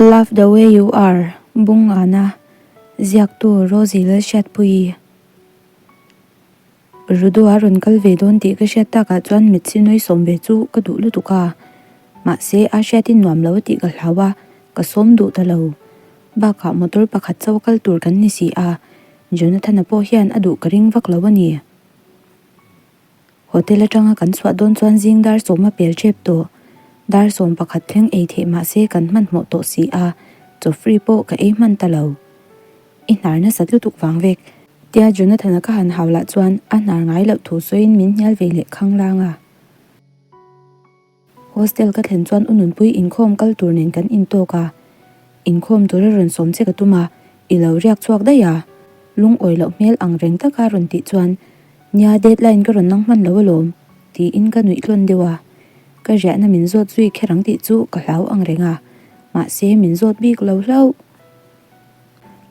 Love the way you are, Bung Ana, ziaktu Rosie Lalhriatpuii. Rudo a rawn kal ve dawn tih ka hriat takah chuan mitsi nui sawm ve chu ka duh lutuk a. Mahse, a hriatin nuam lo a tih ka hlau a, ka sawm duh ta lo. Bakah motor pakhat chauh a kal tur kan ni si a, Jonathan-a pawh hian a duh ka ring vak lo a ni. Hotel atanga kan chhuah dawn chuan zing dar sawma pel tep tawh. Dar 11 thleng ei theih mah se kan hmanhmawh tawh si a, chaw free pawh ka ei hman ta lo. I hnar nasat lutuk vang vek. Tia Jonathan-a ka han hau lah chuan a hnar ngai loh thu sawiin min hnial ve leh khanglang a. Hostel ka thlen chuan u Nunpui inkhawm kal tur nen kan intawk a, inkhawm tura rawn sawm che ka tum a, i lo riak chhuak daih a, lungawi loh hmel ang reng taka rawn tih chuan, Nia deadline ka rawn nang hman lo alawm, tiin ka nuih tlawn deuh a, ka riahna min zawt zui kher ang tih chu ka hlau ang reng a, mahse min zawt bik lo hlauh.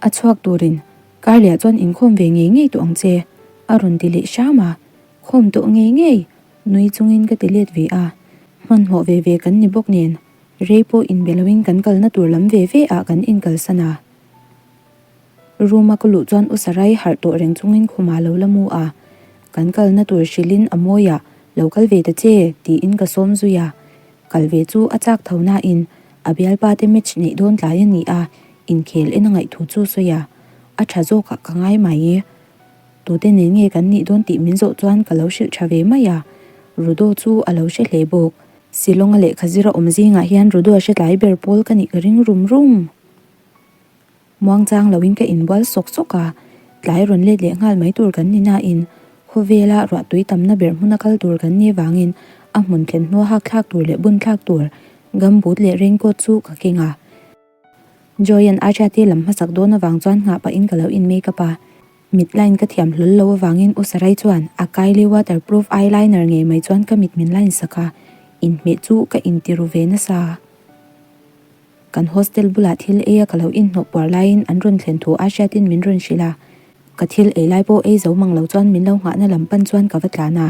A chhuak turin Karliah chuan inkhawm ve ngei ngei tawh ang che, a rawn ti leh hram a, khawm tawh ngei ngei Nui chungin ka ti let ve a, hmanhmawh ve ve kan ni bawk nen rei pawh inbe loin kan kalna tur lam ve ve ah kan inkalsan a. Room a ka luh chuan U Sarai harh tawh reng chungin khumah lo la mu a, kan kalna tur hrilhin a mawi ah lo kal ve ta che tiin ka sawm zui a, kal ve chu a chak tho nain a bialpa te match neih dawn tlai a ni a, inkhel en a ngaih thu chu sawi a, a tha zawkah ka ngai mai. Tute nen nge kan nih dawn tih min zawh chuan ka lo hrilh tha ve mai a, Rudo chu a lo hre hle bawk. Shillong-a lehkha zir a awm zingah hian Rudo a hre tlai ber pawl ka nih ka ring rum rum. Muangchang loin ka inbual sawk sawk a, tlai rawn let leh nghal mai tur kan ni nain khawvela ruahtui tamna ber hmuna kal tur kan ni vangin a hmun thlen hnua hak thlak tur leh bun thlak tur gumboot leh raincoat chu ka keng a. Joy-a'n Asia te lam hmasak dawn avang chuan nghah pahin ka lo in make up a, mit line ka thiam hlawl lo avangin U Sarai chuan a Kylie waterproof eyeliner ngei mai chuan ka mit min line sak a, inhmeh chu ka inti ru ve nasa. Kan hostel bulah thil ei a ka lo inhnawh puar laiin an rawn thlen thu Asia tin min rawn hrilh a, ka thil ei lai pawh ei zo mang lo chuan min lo nghahna lam pan chuan ka va tlan a.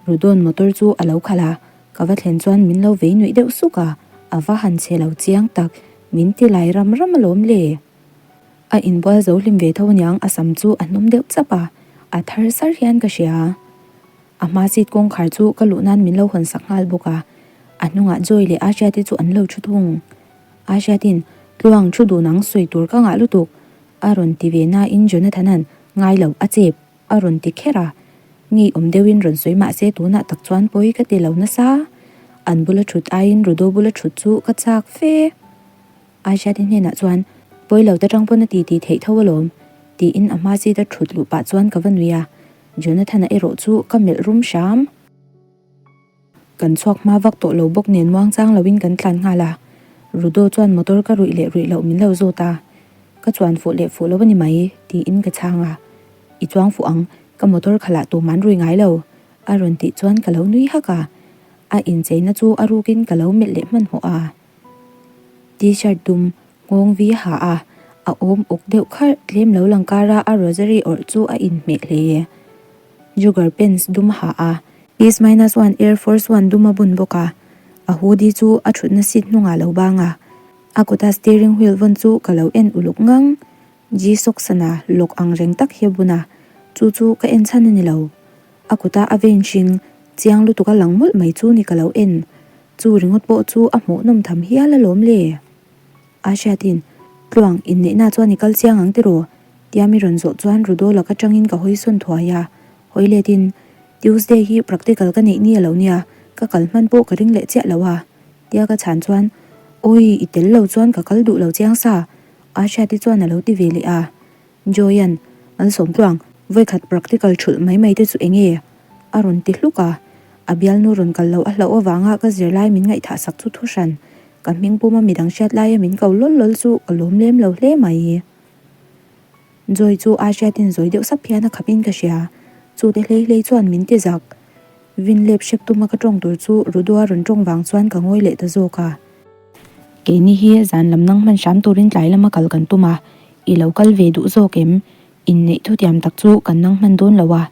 Rudawn motor chu a lo khalh a, ka va thlen chuan min lo vei nuih deuh suk a, a va han chhe lo chiang tak, min ti lai ram ram alawm le. A inbual zo hlim ve tho aniang a sam chu a hnawm deuh chap a, a thar sar hian ka hria. A hma seat kawngkhar chu ka luh nan min lo hawn sak nghal bawk a, a hnungah Joy leh Asha te chu an lo thu thung. Asha tin, Tluang thu dun ang sawi tur ka ngah lutuk, a rawn ti ve nain Jonathan-a'n ngai lo a chep. A rawn ti kher a, ngeiawm deuhin rawn sawi mah se tunah tak chuan pawi ka ti lo nasa. An bula thut aiin Rudo bula thut chu ka chak fe. Aishate hnenah chuan, Pawi lo ta tang pawn a ti ti theih tho alawm, tiin a hma seat a thut luh pah chuan ka va nui a, Jonathan-a erawh chu ka melh rum hram. Kan chhuak hma vak tawh lo bawk nen muangchang loin kan tlan nghal a, Rudo chuan motor ka ruih leh ruih loh min lo zawt a, Ka chuan fuh leh fuh lo a ni mai, tiin ka chhang a, I chuang fuh ang, ka motor khalah tum an rui ngai lo, a rawn tih chuan ka lo nui hak a, a incheina chu a rukin ka lo melh leh hmanhmawh a. T-shirt dum nghawng vi ha a, a awm uk deuh kharh tlem lo lang kara a rosary awrh chu a inhmeh hle. Jogger pants dum ha a, Peace minus one Air Force One dum a bun bawk a, a hoodie chu a thutna seat hnungah lo bang a, a kuta steering wheel vawn chu ka lo en uluk ngang. G-Shock sana lawk ang reng tak hi a bun a, chu chu ka en chhan a ni lo. A kuta a vein hring chiang lutuk a lang mawlh mai chu ni ka lo en. Chu ringawt pawh chu a hmuhnawm tham hial alawm le. A hriatin, Tluang, inneihna chuan i kal chiang ang tiraw? Tia mi rawn zawh chuan Rudo laka tangin ka hawi sawn thuai a, hawi letin, Tuesday hi practical ka neih ni a lo nia, ka kal hman pawh ka ring leh chiah lo a. Tia ka chhan chuan, Awi, i tel lo chuan ka kal duh lo chiang sa, A hriati chuan a lo ti ve leh a. Joy-a'n, Malsawmtluang, vawikhat practical thulh mai mai te chu eng nge? a rawn ti hluk a. A bialnu rawn kal loh a hlauh avanga ka zirlai min ngaihthah sak chu thu hran. Ka hming puma midang hriat laia min ko lawl lawl chu ka lawm lem lo hle mai. Joy chu a hriatin zawi deuh sap hian a khapin ka hria. Chute hlei hlei chuan min ti zak. Vin lep hrep tuma ka tawng tur chu Rudua rawn tawng vang chuan ka ngawi leh ta zawk a. Keini hi zan lam nang hman hram turin tlai lama kal kan tum a, i lo kal ve duh zawk em? Inneih thutiam tak chu kan nang hman dawn lo a,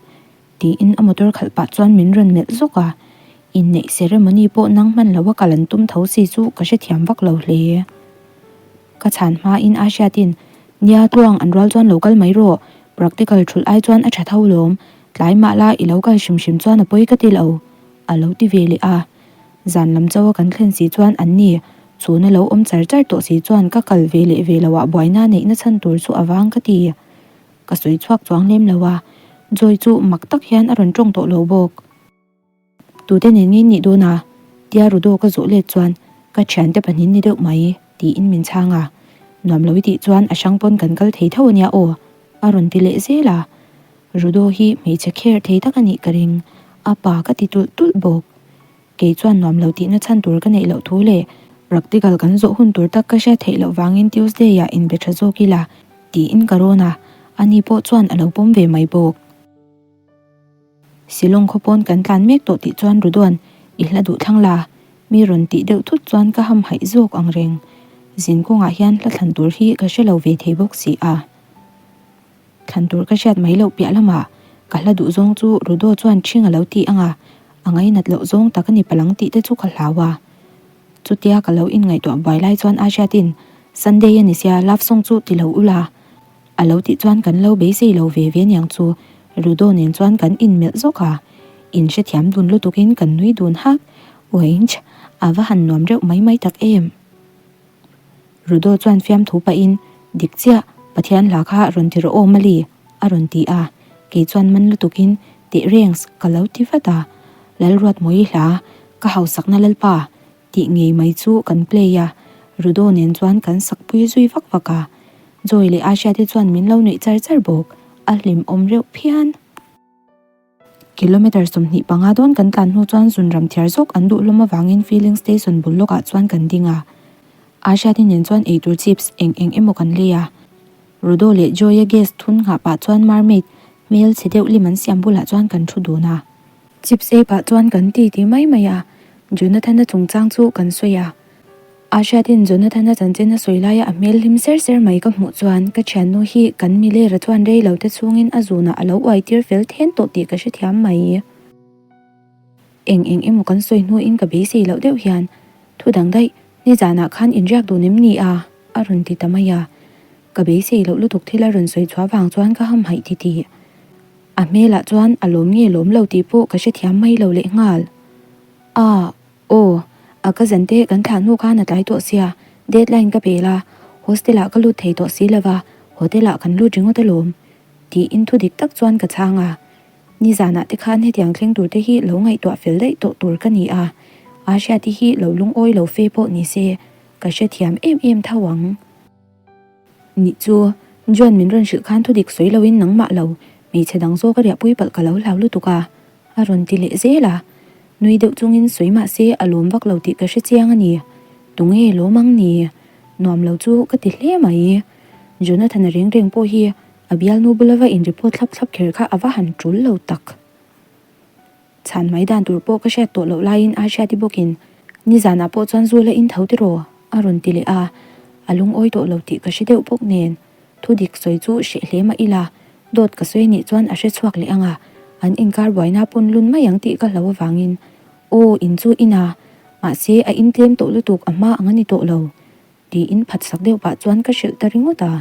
tiin a motor khalh pah chuan min rawn melh zawk a. Inneih ceremony pawh nang hman lo a kal an tum tho si chu ka hrethiam vak lo hle. Ka chhan hmain a hriatin, Nia tluang an rual chuan lo kal mai rawh, practical thulh ai chuan a tha tho lawm, tlai mah la i lo kal hrim hrim chuan a pawi ka ti lo, a lo ti ve leh a. Zan lam chawa kan thlen si chuan an ni, chhuna lo awm char char tawh si chuan ka kal ve leh ve loah buaina neihna chhan tur chu a vang ka ti. Ka sawi chhuak chuang lem lo a, Joy chu mak tak hian a rawn tawng tawh lo bawk. Tute nen nge nih dawn a? Tia Rudo ka zawh let chuan ka thiante pahnih ni deuh mai tiin min chhang a. Nuam lo i tih chuan a hrang pawn kan kal thei tho ania aw a rawn ti leh zel a. Rudo hi hmeichhe kher thei tak a nih ka ring, a pa ka ti tulh tulh bawk. Kei chuan nuam lo tihna chhan tur ka neih loh thu leh practical kan zawh hun tur tak ka hriat theih loh vangin Tuesday ah inbe tha zawk ila tiin ka rawn a, ani pawh chuan a lo pawm ve mai bawk. Silawng khaw pawn kan tlan mek tawh tih chuan Ruduan i hla duh thlang la, mi rawn tih deuh thut chuan ka ham haih zawk ang reng. Zin kawngah hian hla thlan tur hi ka hre lo ve thei bawk si a. Thlan tur ka hriat mai loh piah lamah ka hla duh zawng chu Rudo chuan ṭhing a lo ti ang a, a ngainat loh zawng tak a ni palang tih te chu ka hlau a. Chutia ka lo inngaihtuah buai lai chuan a hriatin Sunday a ni sia love song chu ti lo ula. A lo tih chuan kan lo beisei lo ve ve niang chu Rudo nen chuan kan inmelh zawk a, in hrethiam dun lutukin kan nui dun hak, Uainch, a va han nuam reuh mai mai tak em? Rudo chuan fiamthu pahin, Dik chiah, Pathian hla kha rawn ti rawh aw Mali, a rawn ti a, kei chuan man lutukin teh rengs ka lo ti vat a, Lalruatmawii hla, ka hausakna Lalpa, Tih ngei mai chu kan play a, Rudo nen chuan kan sak pui zui vak vak a. Joy leh Asha te chuan min lo nuih char char bawk, a hlim awm reuh phian. Kilometre 25 dawn kan tlan hnu chuan zunram thiar zawk an duh hlawm avangin filling station bul lawkah chuan kan ding a. Asha te nen chuan eitur chips eng eng emaw kan lei a. Rudo leh Joy-a gas thun nghah pah chuan mermaid hmel chhe deuh lim an siam bulah chuan kan thu dun a. Chips ei pah chuan kan ti ti mai mai a, Jonathan-a chungchang chu kan sawi a. Ahriatin Jonathan-a chanchin a sawi laia a hmel hlim ser ser mai ka hmuh chuan ka thiannu hi kan milera chuan rei lo te chhungin a zunah a lo uai tir fel then tawh tih ka hrethiam mai. Eng eng emaw kan sawi hnuin ka beisei loh deuh hian thu dang daih, nizanah khan inriak dun em ni a? a rawn ti ta mai a. Ka beisei loh lutuk thil a rawn sawi chhuah vang chuan ka hamhaih titih. A hmelah chuan a lawm nge lawm lo tih pawh ka hrethiam mai lo leh nghal. A, aw, a cousin te kan thlah hnu khan a tlai tawh sia, deadline ka pel a, hostel ah ka lut thei tawh si lova, hotel ah kan lut ringawt alawm, tiin thu dik tak chuan ka chhang a. Nizanah te khan hetiang thleng tur te hi lo ngaihtuah fel daih tawh tur ka ni a, Ahriati hi lo lungawi lo fe pawh ni se, ka hrethiam em em tho ang. Nih chu, John min rawn hrilh khan thudik sawi loin nangmah lo, hmeichhe dang zawk a riahpui palh ka lo hlau lutuk a, a rawn ti leh zel a. Nui deuh chungin sawi mah se a lawm vak lo tih ka hre chiang a ni. Tunge lawm ang ni? Nuam lo chu ka ti hle mai. Jonathan-a reng reng pawh hi a bialnu bula va in report thlap thlap kher kha a va han tul lo tak. Chhan mai dan tur pawh ka hriat tawh loh laiin a hriati bawkin nizanah pawh chuan zu la in tho tiraw a rawn ti leh a, a lungawi tawh lo tih ka hre deuh bawk nen thu dik sawi chu hreh hle mah ila dawt ka sawi nih chuan a hre chhuak leh ang a, an inkar buaina pawn lun mai ang tih ka hlo avangin aw in chu in a, mahse a in tlem tawh lutuk a hma ang a ni tawh lo tiin phatsak deuh pah chuan ka hrilh ta ringawt a.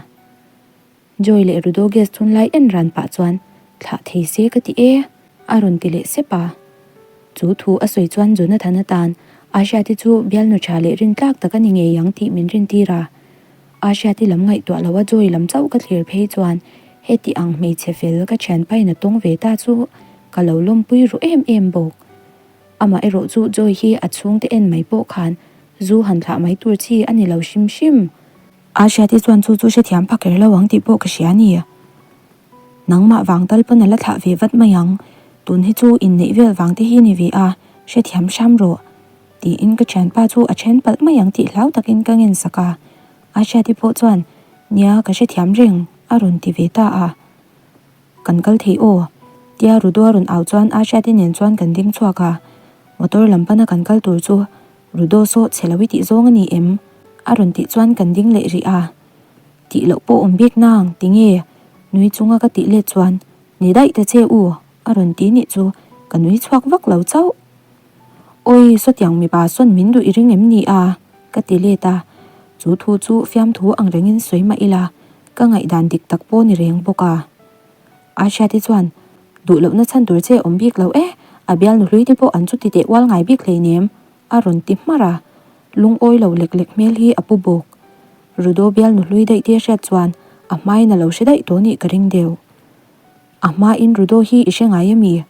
Joy leh Rudo gas chhun lai en ran pah chuan thlah thei se ka ti e, a rawn ti leh sep a. Chu thu a sawi chuan Jonathan atan Ahriati chu bialnu tha leh rintlak tak a ni ngei ang tih min rintir a. Ahriati lam ngaihtuah loha Joy lam chauh ka thlir phei chuan heti ang hmeichhe fel ka thianpain a tawng ve ta chu ka lo lawmpui ru em em bawk. Amah erawh chu Joy hi a chhungte en mai pawh khan zu han thlah mai tur chi a ni lo hrim hrim. A hriati chuan chu chu hrethiam phak kher lo ang tih pawh ka hria a ni. Nangmah vang tal pawn a la thlah ve vat mai ang, tun hi chu inneih vel vang te hi ni ve a, hrethiam hram rawh. Tiin ka thianpa chu a then palh mai ang tih hlau takin ka ngen sak a. A hriati pawh chuan, Nia, ka hrethiam reng, a rawn ti ve ta a. Kan kal thei aw. Tia Rudo a rawn au chuan a hriati nen chuan kan ding chhuak a. Motor lam pana kan kal tur chu Rudo saw chhe lo i tih zawng a ni em? A rawn tih chuan kan ding leh rih a. Tih loh pawh awm bik nang, tinge? Nui chunga ka tih let chuan, Ni daih ta che u, a rawn ti nih chu ka nui chhuak vak lo chauh. Awi, sawtiang mipa sawn min duh i ring em ni a? Ka ti let a. Chu thu chu fiamthu ang rengin sawi mah ila, ka ngaihdan dik tak pawh ni reng bawk a. Ahriati chuan, Duh lohna chhan tur che awm bik lo e, a bialnu hlui te pawh an chuti teh ual ngai bik hleinem, a rawn ti hmarh a. Lungawi lo lek lek hmel hi a pu bawk. Rudo bialnu hlui daih te hriat chuan a hmain a lo hre daih tawh nih ka ring deuh. A hmain Rudo hi i hre ngai ami?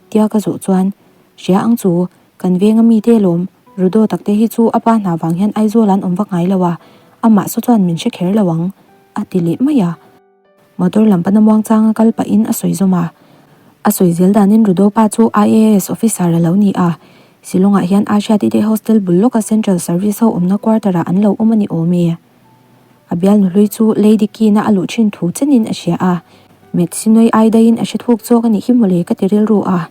Tia ka zawh chuan, Hria ang chu, kan venga mite lawm, Rudo takte hi chu a pa hna vang hian Aizawl an awm vak ngai lo a, amah saw chuan min hre kher lo ang, a ti leh mai a. Motor lam pana muangchanga kal pahin a sawi zawm a. A sawi zel danin Rudo pa chu IAS officer a lo ni a, Shillong-ah hian Ahriati te hostel bul lawka Central Service ho awmna quarter-ah an lo awm a ni awm e. A bialnu hlui chu Lady Keen-a a luh thin thu chenin a hria a, Metsinoi ai daihin a hre thuk zawk a nih hi mawle ka ti rilru a,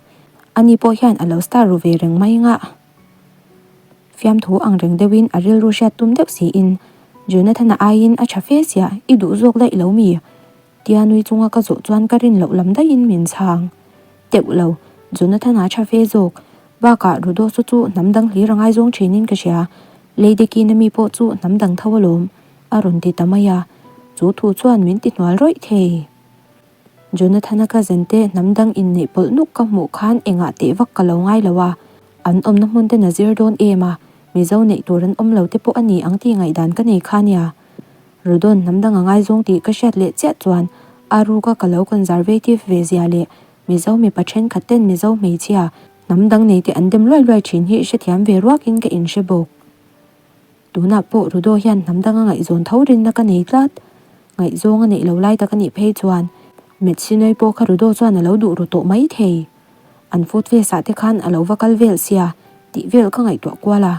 ani pawh hian a lo star ru ve reng mai ngah. Fiamthu ang reng deuhin a rilru hriat tum deuh siin, Jonathan-a aiin a tha fe sia, i duh zawk daih lo mi? Tia nui chunga ka zawh chuan ka rin loh lam daihin min chhang teuh lo. Jonathan-a tha fe zawk. Bakah Rudosu chu hnam dang hlir a ngaizawng thinin ka hria. Lady Kina mi pawh chu hnam dang tho alawm, a rawn ti ta mai a. Chu thu chuan min ti hnual rawih thei. Jonathan-a cousin te hnam dang inneih pawlh nuk ka hmuh khan engah teh vak ka lo ngai lo a, an awmna hmun ten a zir dawn em a, Mizo neih tur an awm lo te pawh a ni ang tih ngaihdan ka nei kha nia. Rudon hnam dang a ngaizawng tih ka hriat leh chiah chuan a ruka ka lo conservative ve zia leh Mizo mipa thenkhat ten Mizo hmeichhia hnam dang nei te an dem luai luai thin hi hrethiam ve ruakin ka inhre bawk. Tunah pawh Rudo hian hnam danga ngaihzawn tho rinna ka nei tlat. Ngaihzawng a neih lo lai tak a nih phei chuan Metsinoi pawh kha Rudo chuan a lo duh ru tawh mai thei. An food fest ah te khan a lo va kal vel sia tih vel ka ngaihtuah kual a.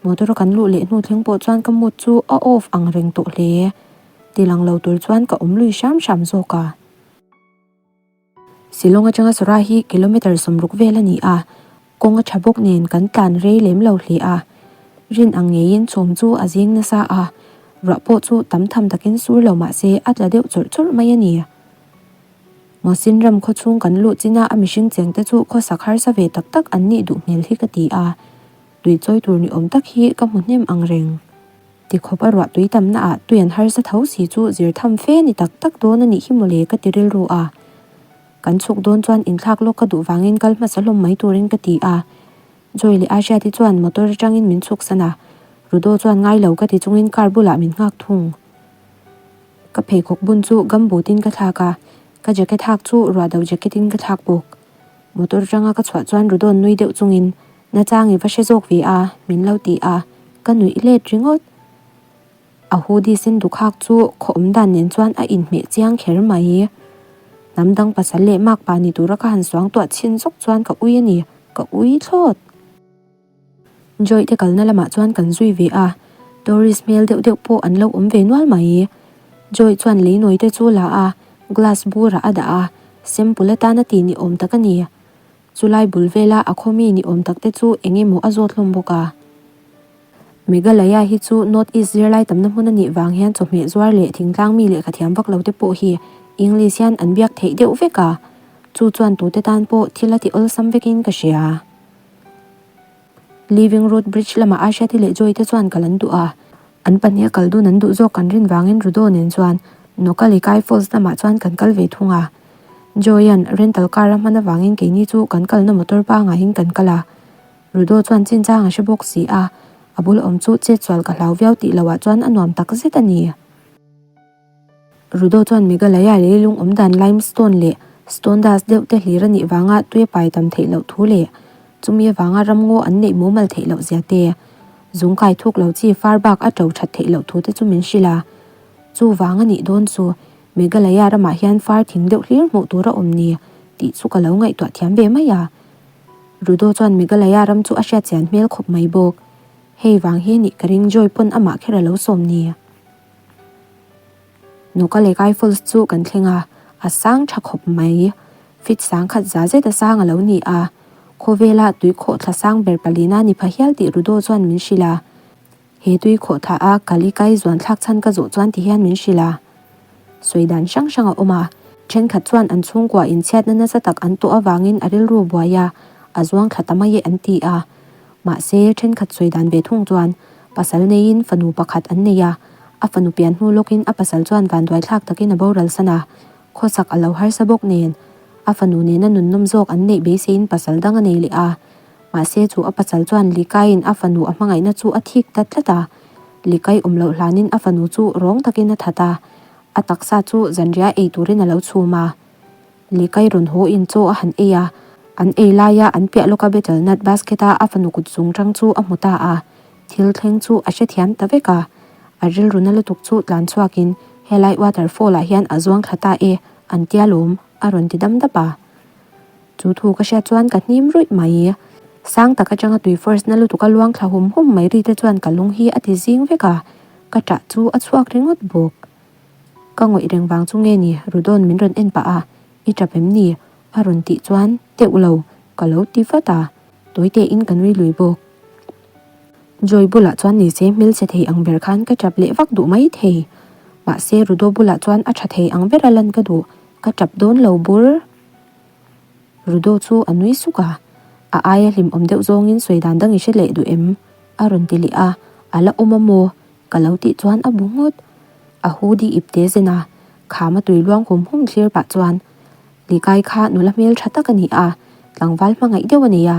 Motor a kan luh leh hnu thleng pawh chuan ka mood chu a off ang reng tawh hle. Tilang lo tur chuan ka awm lui hram hram zawk a. Shillong atanga Sawra hi kilometre 60 vel a ni a, kawng a tha bawk nen kan tlan rei lem lo hle a. Rin ang ngeiin chhum chu a zing nasa a, ruah pawh chu tam tham takin sur lo mah se a tla deuh chawrh chawrh mai a ni. Mawsin ram khaw chhung kan luh china a mihring cheng te chu khawsak harsa ve tak tak an nih duh hmel hi ka ti a, tui chawi tur ni awm tak hi ka hmu hnem ang reng. Tikhawp a ruah tui tamna ah tui an harsa tho si chu zir tham fe ni tak tak dawn a nih hi mawle ka ti rilru a. Kan chhuk dawn chuan inthlak lawk ka duh vangin kal hmasa hlawm mai turin ka ti a. Joy leh Ahriati chuan motor atangin min chhuk san a, Rudo chuan ngai lo ka ti chungin car bulah min nghak thung. Ka pheikhawk bun chu gumboot in ka thlak a, ka jacket hak chu ruahdo jacket in ka thlak bawk. Motor atanga ka chhuah chuan Rudo'n nui deuh chungin Nachang i va hre zawk ve a, min lo ti a, ka nuih let ringawt. A hoodie sen duk hak chu khaw awm dan nen chuan a inhmeh chiang kher mai. Hnam dang pasal leh makpa ni tura ka han suangtuah chhin zawk chuan ka ui a ni, ka ui thlawt. Joy te kalna lamah chuan kan zui ve a, tourist hmel deuh deuh pawh an lo awm ve nual mai. Joy chuan leinawi te chu la a, glass burah a dah a, sample atana ti ni awm tak a ni. Chulai bul vela a khaw mi ni awm tak te chu eng emaw a zawt hlawm bawk a. Meghalaya hi chu North East zirlai tamna hmun a nih vang hian chawhmeh zuar leh thingtlang mi lehkha thiam vak lo te pawh hi English hian an biak theih deuh vek a, chu chuan tute tan pawh thil a ti awlsam vekin ka hria. Living Road Bridge lamah Aishati leh Joy te chuan kal an duh a, an pahniha kal dun an duh zawk kan rin vangin Rudo nen chuan Nokalikai Falls lamah chuan kan kal ve thung a. Joy-a'n rental car a hman avangin keini chu kan kalna motor pangaiin kan kal a. Rudo chuan chinchang a hre bawk si a, a bul awm chu chetsual ka hlau viau tih loah chuan a nuam tak zet a ni. Rudo chuan Meghalaya leilung awm dan limestone leh stone dust deuh te hlir a nih vanga tui a pai tam theih loh thu leh chumi avanga ramngaw an neih mumal theih loh zia te, zungkai thuk lo chi far bak a to that theih loh thu te chu min hrilh a. Chu vang a nih dawn chu Meghalaya ramah hian far thing deuh hlir hmuh tur a awm ni tih chu ka lo ngaihtuah thiam ve mai a. Rudo chuan Meghalaya ram chu a hriatchian hmel khawp mai bawk. Hei vang hi nih ka ring Joy pawn amah kher a lo sawm ni. Nuka leh Kai Falls chu kan thleng a, a sang tha khawp mai. Feet sangkhat za zet a sang a lo ni a, khawvela tui khawhthla sang ber palina ni pha hial tih Rudo chuan min hrilh a. He tui khawhthla a Kali Kai zuan thlak chhan ka zawh chuan ti hian min hrilh a. Sawi dan hrang hrang a awm a, thenkhat chuan an chhungkua inchhiatna nasa tak an tawh avangin a rilru buai a, a zuang thla ta mai e an ti a. Mahse, thenkhat sawi dan ve thung chuan. Pasal neiin fanu pakhat an nei a, a fanu pian hnu lawkin a pasal chuan vanduaithlak takin a boral san a, khawsak a lo harsa bawk nen a fanu nena nunnawm zawk an neih beiseiin pasal dang a nei leh a. Mahse chu a pasal chuan Likaiin a fanu a hmangaihna chu a thik ta tlat a, Likai awm loh hlanin a fanu chu rawng takin a that a, a taksa chu zanriah ei turin a lo chhum a. Likai rawn haw in chaw a han ei a, an ei laia an piah lawka betel nut basket a a fanu kut zung tang chu a hmu ta a, thil thleng chu a hrethiam ta vek a. A rilru na lutuk chu tlan chhuakin helai waterfall ah hian a zuang thla ta e, an tia lawm, a rawn ti dam dap a. Chu thu ka hriat chuan ka hnim ruih mai. Sang tak atanga tui force na lutuk a luang thla hum hum mai ri te chuan ka lung hi a ti zing vek a, ka ṭah chu a chhuak ringawt bawk. Ka ngawih reng vang chu nge ni Rudawn min rawn en pah a, I ṭap em ni? a rawn tih chuan teuh lo ka lo ti vat a, tawi tein ka nui lui bawk. Joy bulah chuan ni se hmelchhe thei ang ber khan ka ṭap leh vak duh mai thei. Mahse Rudo bulah chuan a ṭha thei ang bera lan ka duh, ka ṭap dawn lo bur. Rudo chu a nui suk a, a aia hlimawm deuh zawngin sawi dan dang i hre leh duh em? a rawn ti leh a, a la awm a maw? Ka lo tih chuan a bu ngawt. A hoodie ip te zen a, kham a tui luang hum hum thlir pah chuan, Likai kha nula hmel tha tak a ni a, tlangval hmangaih deuh a nei a,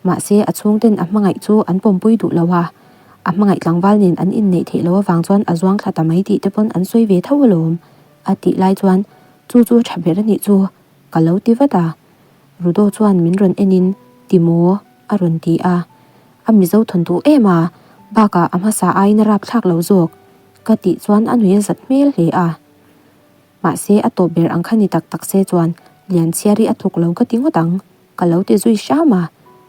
mahse a chhungten a hmangaih chu an pawmpui duh lo a, a hmangaih tlangval nen an inneih theih loh avang chuan a zuang thla ta mai tih te pawn an sawi ve tho alawm, a tih lai chuan, Chu chu tha ber a nih chu, ka lo ti vat a. Rudo chuan min rawn enin, Ti maw? a rawn ti a. A Mizo thawn duh em a, bakah a hmasa aiin a rapthlak lo zawk, ka tih chuan a nui a zat hmel hle a. Mahse a tawp ber ang kha ni tak tak se chuan Lianchhiari a tluk lo ka ti ngawt ang, ka lo ti zui hram a.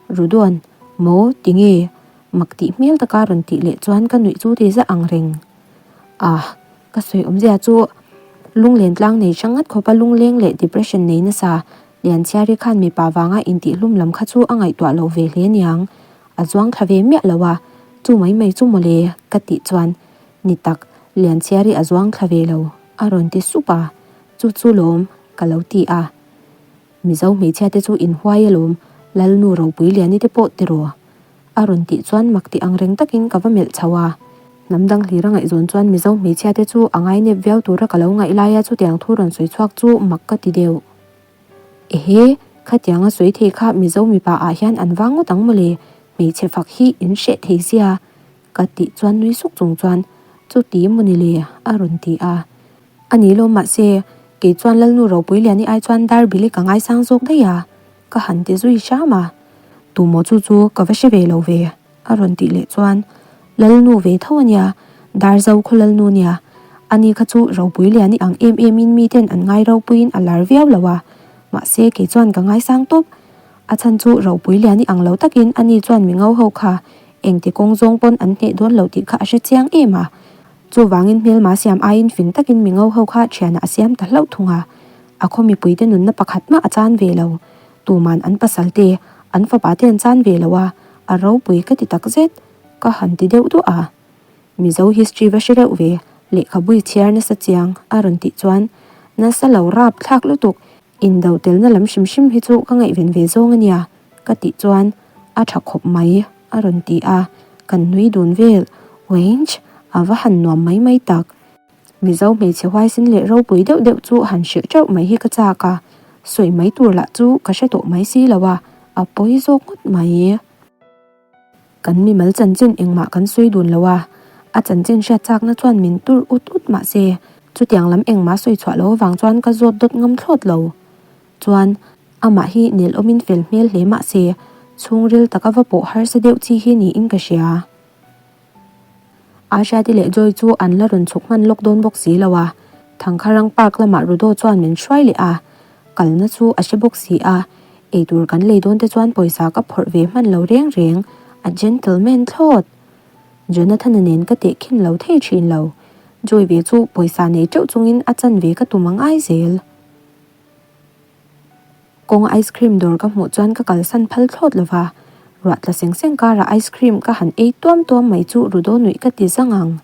Rudoan, Maw, ti nge? Mak tih hmel taka rawn tih leh chuan ka nuih chu ti za ang reng. Ah, ka sawi awmzia chu lunglen tlang nei hrang ngat khawpa lungleng leh depression nei nasa Lianchhiari khan mipa vanga intihhlum lam kha chu a ngaihtuah lo ve hle niang. A zuang thla ve miah lo a, chu mai mai chu mawle ka tih chuan ni tak Lianchhiari a zuang thla ve lo a rawn ti sup a, chu chu lawm ka lo ti a. Mizo hmeichhia te chu inhuai alawm Lalnu Ropui Liani te pawh tiraw? A rawn tih chuan mak tih ang reng takin ka va melh chho a. Hnam dang hlir a ngaihzawn chuan Mizo hmeichhia te chu a ngainep viau tura ka lo ngaih laia chutiang thu rawn sawi chhuak chu mak ka ti deuh. Ehe, khatiang a sawi thei kha Mizo mipa ah hian an vang ngawt ang mawle, hmeichhe fak hi in hreh thei sia ka tih chuan nui suk chung chuan chuti maw ni le a rawn ti a. A ni lo mahse, kei chuan Lalnu Ropui Liani ai chuan Darbili ka ngaisang zawk daih a. Ka han ti zui hram a, Tumaw chu chu ka va hre ve lo ve, a rawn tih leh chuan, Lalnu ve tho a nia, Darzo khaw Lalnu nia, ani kha chu ropui lian i ang em emin miten an ngai ropuiin a lar viau lo a, mahse kei chuan ka ngaisang tawp. A chhan chu ropui lian i ang lo takin ani chuan mi ngo ho kha engti kawng zawng pawn an hneh dawn lo tih kha a hre chiang em a, chuvangin hmelma siam aiin fing takin mi ngo ho kha thianah a siam ta hlauh thung a. A khaw mipuite nunna pakhat mah a chan ve lo. Tuman an pasal te, an fapa te an chan ve lo a, a ropui ka ti tak zet. Ka han ti deuh duah a. Mizo history va hre reuh ve, lehkhabui chhiar nasa chiang a rawn tih chuan nasa lo rap thlak lutuk, indo telna lam hrim hrim hi chu ka ngaihven ve zawng a nia ka tih chuan a tha khawp mai a rawn ti a, kan nui dun vel, Wench, a va han nuam mai mai tak. Mizo hmeichhe huaisin leh ropui deuh deuh chu han hrilh teuh mai hi ka chak a, sawi mai tur lah chu ka hre tawh mai si lo a, a pawi zawk ngawt mai. Kan mimal chanchin engmah kan sawi dun lo a, a chanchin hriat chakna chuan min tur ut ut mah se, chutiang lam engmah sawi chhuah lo avang chuan ka zawt dawt ngam thlawt lo. Chuan, amah hi nel awmin fel hmel hle mah se, chhungril taka va pawh harsa deuh chi hi niin ka hria. Ahriati leh Joy chu an la rawn chhuk hman lawk dawn bawk si lo a, Thangkharang Park lamah Rudo chuan min hruai leh a, kalna chu a hre bawk si a, eitur kan lei dawn te chuan pawisa ka phawrh ve hman lo reng reng, a gentleman thlawt! Jonathan-a nen ka tehkhin lo thei thin lo, Joy ve chu pawisa nei teuh chungin a chanve ka tum angai zel. Kawng ice cream dawr ka hmuh chuan ka kalsan phal thlawt lo va, ruah tla seng seng karah ice cream ka han ei tuam tuam mai chu Rudo nuih ka ti zang ang.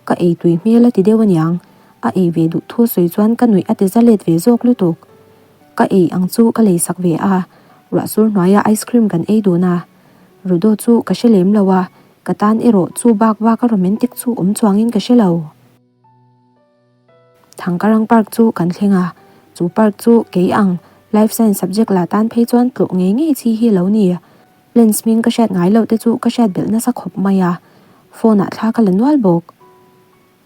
Ka ei tui hmel a ti deuh aniang, a ei ve duh thu sawi chuan ka nuih a ti za let ve zawk lutuk. Ka ei ang chu ka lei sak ve a, ruah sur hnuaiah ice cream kan ei dun a. Rudo chu ka hre lem lo a. Ka tan erawh chu bak bak a romantic chu awm chuangin ka hre lo. Thangkarang Park chu kan thleng a, chu park chu kei ang Life Science subject la tan phei chuan tlawh ngei ngei chi hi lo ni. Plants hming ka hriat ngai loh te chu ka hriat belh nasa khawp mai a, phone ah thla ka la nual bawk.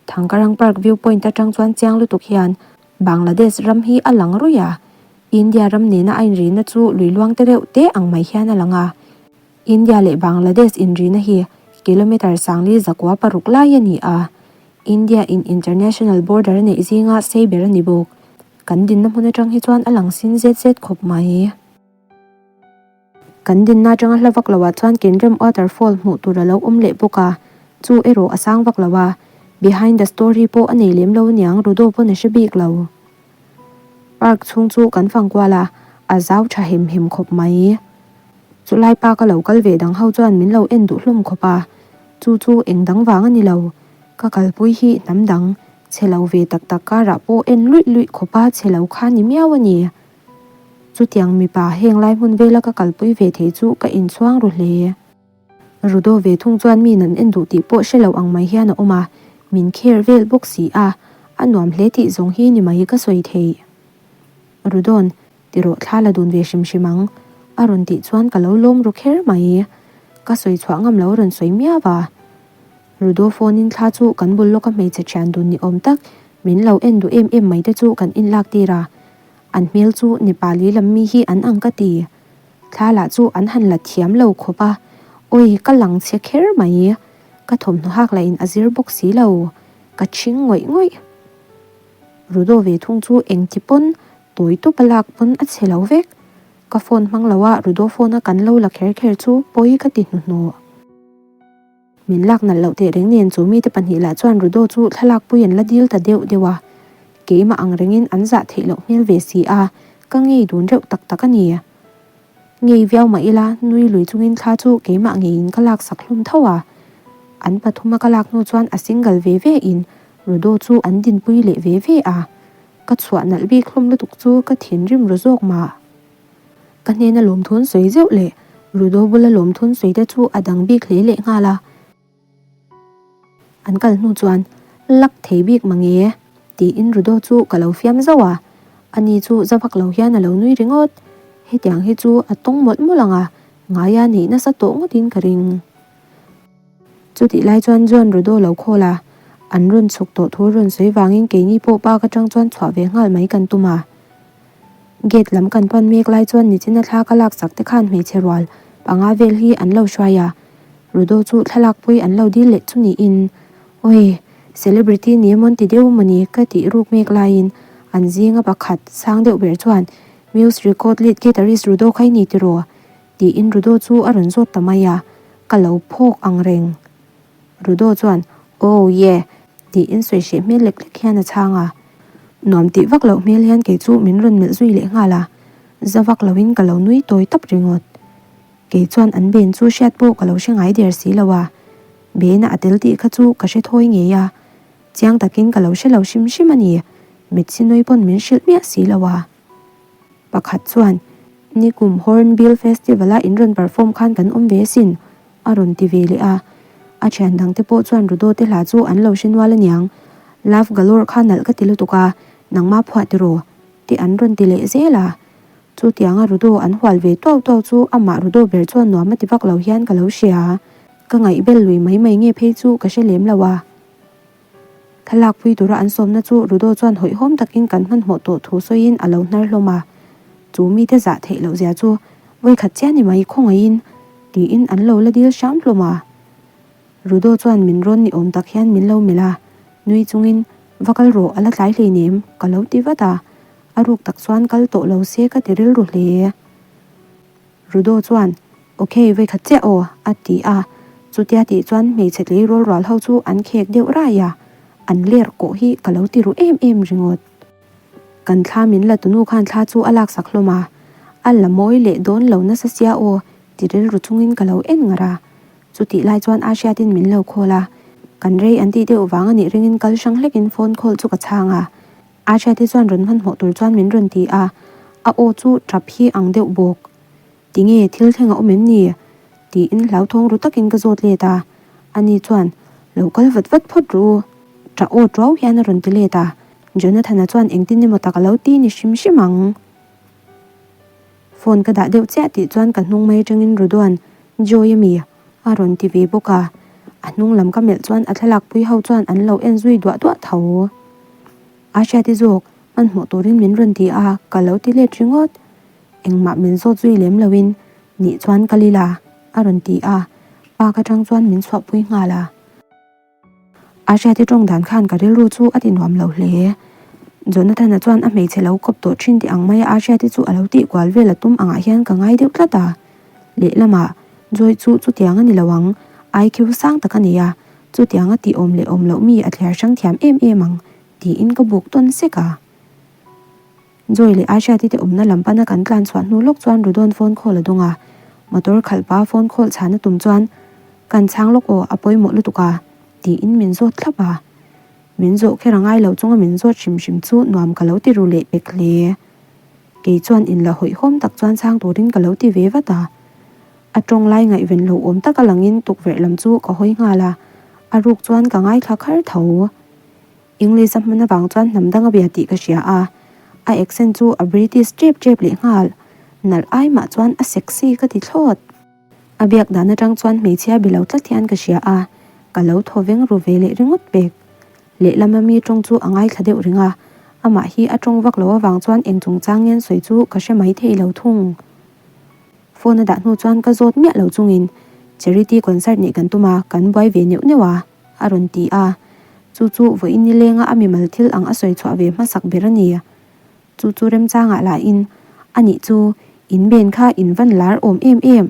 Thangkarang Park view point atang chuan chiang lutuk hian Bangladesh ram hi a lang ruih a, India ram nena a inrihna chu lui luang te reuh te ang mai hian a lang a. India leh Bangladesh inrihna hi kilometre sangli zakua paruk lai a ni a, India in international border a neih zinga sei ber a ni bawk. Kan dinna hmun atang hi chuan a lang sin zet zet khawp mai. Kan dinna atanga hla vak loah chuan Kenrem waterfall hmuh tur a lo awm leh bawk a, chu erawh a sang vak lo a, behind the story pawh a nei lem lo aniang Rudo pawn a hre bik lo. Park chhung chu kan fang kual a, a zau tha hem hem khawp mai. Chulai pa ka lo kal ve dang ho chuan min lo en duh hlawm khawp a, chu chu eng dang vang a ni lo, ka kalpui hi hnam dang, chhe lo ve tak tak karah pawh en luih luih khawp a chhe lo kha ni miau a ni. Chutiang mipa heng lai hmun vela ka kalpui ve thei chu ka inchhuang ru hle. Rudo ve thung chuan mi nan en duh tih pawh hre lo ang mai hian a awm a, min kher vel bawk si a, a nuam hle tih zawng hi ni mai ka sawi theih. Rudo'n, Tirawh thla la dun ve hrim hrim ang, a rawn tih chuan ka lo lawm ru kher mai. Ka sawi chhuah ngam lo rawn sawi miau a. Rudo phone in thla chu kan bul lawka hmeichhe thian dun ni awm tak min lo en duh em em mai te chu kan inlak tir a. An hmel chu Nepali lam mi hi an ang ka ti. Thla lah chu an han la thiam lo khawp a, awi ka lang chhe kher mai. Ka thawmhnaw hak lah in a zir bawk si lo, ka chhing ngawih ngawih. Rudo ve thung chu engti pawn tawi tawp a lak pawn a chhe lo vek. Ka phone hmang lo a Rudo phone a kan lo la kher kher chu pawi ka ti hnuhnawh. Min lak nalh loh teh reng nen chu mite pahnih lah chuan Rudo chu thlalak pui an la dil ta deuh deuh a, keimah ang rengin an zah theih loh hmel ve si a, ka ngei dun reuh tak tak a ni. Ngei viau mah ila nui lui chungin thla chu keimah ngeiin ka lak sak hlum tho a, an pathuma ka lak hnu chuan a single ve ve in Rudo chu an dinpui leh ve ve a, ka chhuah nalh bik hlum lutuk chu ka thinrim ru zawk mah. Ka hnena lawmthun sawi zeuh leh Rudo bula lawmthun sawi te chu a dang bik hle leh nghal a. An kal hnu chuan, Lak thei bik mange? tiin Rudo chu ka lo fiam zauh a. Ani chu za vak lo hian a lo nui ringawt. Hetiang hi chu a tawng mawlh mawlh ang a, ngaia neih nasa tawh ngawtin ka ring. Chutih lai chuan John Rudo lo khawl a, an rawn chhuk tawh thu rawn sawi vangin keini pawh park atang chuan chhuah ve nghal mai kan tum a. Gate lam kan pan mek lai chuan nichina thla ka laksak te khan hmeichhe rual panga vel hi an lo hruai a, Rudo chu thlalak pui an lo dil leh chu niin, Awi, celebrity ni emawn ti deuh mawni ka tih ruk mek laiin an zinga pakhat sang deuh ber chuan Muse record lead guitarist Rudo kha i ni tiraw? Tiin Rudo chu a rawn zawt ta mai a, ka lo phawk ang reng. Rudo chuan, Oh yeah! tiin sawi hreh hmel lek lek hian a chhang a. Nuam tih vak loh hmel hian kei chu min rawn melh zui leh nghal a, za vak loin ka lo nui tawi tawp ringawt. Kei chuan an ben chu hriat pawh ka lo hre ngai der si lo a, Bena a tel tih kha chu ka hre thawi ngei a, chiang takin ka lo hre lo hrim hrim a ni, Mitsinui pawn min hrilh miah si lo a. Pakhat chuan, Nikum Hornbill Festival-a in rawn perform khan kan awm ve asin, a rawn ti ve leh a. A thian dangte pawh chuan Rudo te hla chu an lo hre nual aniang. Love Galore kha nalh ka ti lutuk a, nangmah phuah tiraw? te an rawn ti leh zel a. Chutianga Rudo an hual ve tuau tuau chu amah Rudo ber chuan nuam a ti vak lo hian ka lo hria. Ka ngaihbel lui mai mai nge phei chu ka hre lem lo a. Thlalak pui tura an sawmna chu Rudo chuan hawihhawm takin kan hmanhmawh tawh thu sawiin a lo hnar hlawm a. Chu mite zah theih loh zia chu vawikhat chiah ni mai khawngaihin tiin an lo la dil hram hlawm a. Rudo chuan min rawn ni awm tak hian min lo melh a, nui chungin va kal rawh a la tlai hleinem ka lo ti vat a, a ruk tak chuan kal tawh lo se ka ti rilru hle. Rudo chuan, Ok, vawikhat chiah aw, a ti a. Chutia tih chuan hmeichhe tleirawl rual ho chu an khek deuh rai a, an ler kawh hi ka lo ti ru em em ringawt. Kan thla min la tunu khan thla chu a laksak hlawm a, a la mawi leh dawn lo nasa sia aw, ti rilru chungin ka lo en ngar a. Chutih lai chuan a hriatin min lo call a, kan rei an tih deuh vang a nih ringin kal hrang hlekin phone call chu ka chhang a. A hriati chuan rawn hmanhmawh tur chuan min rawn ti a, a aw chu tap hi ang deuh bawk. Tinge thil thleng a awm em ni? tiin hlauthawng ru takin ka zawt let a. Ani chuan, Lo kal vat vat phawt ru. Ṭah aw ṭuau hian a rawn ti let a. Jonathan-a chuan engtin emaw tak a lo ti ni hrim hrim ang. Phone ka dah deuh chiah tih chuan ka hnung mai atangin Ruduan, Joy ami? a rawn ti ve bawk a. A hnung lam ka melh chuan a thlalak pui ho chuan an lo en zui duah duah tho. A hriati zawk, hmanhmawh turin min rawn ti a, ka lo ti let ringawt. Engmah min zawt zui lem loin, Nih chuan ka lila, a rawn ti a, park atang chuan min chhuahpui nghal a. A hriati tawng dan khan ka rilru chu a ti nuam lo hle. Jonathan-a chuan a hmeichhe lo kawp tawh thin tih ang maia a hriati chu a lo tih kual vel a tum angah hian ka ngai deuh tlat a. Lehlamah, Joy chu chutiang a ni lo ang, IQ sang tak a nei a, chutiang a tih awm leh awm loh mi a thliar hrang thiam em em ang, tiin ka buk tawn sek a. Joy leh Aishati te awmna lam pana kan tlan chhuah hnu lawk chuan Rudon phone call a dawng a, motor khalh pa phone call chhan a tum chuan, Kan chhang lawk aw, a pawimawh lutuk a, tiin min zawt thlap a. Min zawh kher a ngai lo chunga min zawt hrim hrim chu nuam ka lo ti ru leh pek hle. Kei chuan inla hawihhawm tak chuan chhang turin ka lo ti ve vat a. A tawng lai ngaihven lo awm taka langin tukverh lam chu ka hawi nghal a, a ruk chuan ka ngaithla khar tho. English a hman avang chuan hnam dang a bia tih ka hria a, a accent chu a British tep tep leh nghal, nalh ai mah chuan a sexy ka ti thlawt. A biak dan atang chuan hmeichhia bi lo tlat hian ka hria a, ka lo thaw veng ru ve leh ringawt pek. Lehlam a mi tawng chu a ngaithla deuh reng a, amah hi a tawng vak lo avang chuan eng chungchang ngen sawi chu ka hre mai thei lo thung. Phone a dah hnu chuan ka zawt miah lo chungin Charity concert neih kan tum a, kan buai ve neuh neuh a. A rawn ti a, chu chu vawiin nilenga a mimal thil ang a sawi chhuah ve hmasak ber a ni. Chu chu remchangah lahin, A nih chu, in ben kha in van lar awm em em,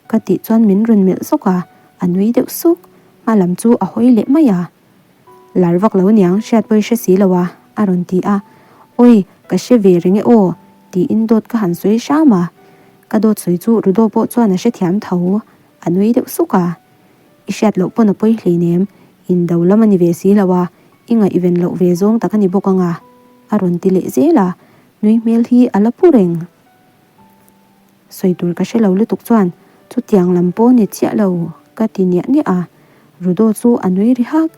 ka tih chuan min rawn melh zawk a, a nui deuh suk, hma lam chu a hawi leh mai a. Lar vak lo niang, hriat pawi hre si lo a, a rawn ti a, Awi, ka hre ve reng e aw, tiin dawt ka han sawi hram a. Ka dawt sawi chu Rudo pawh chuan a hrethiam tho, a nui deuh suk a. I hriat loh pawn a pawi hleinem, indo lam a ni ve si lo a, i ngaihven loh ve zawng tak a ni bawk ang a, a rawn ti leh zel a, nui hmel hi a la pu reng. Sawi tur ka hre lo lutuk chuan chutiang lam pawh ni chiah lo ka ti niah niah a, Rudo chu a nui ri hak,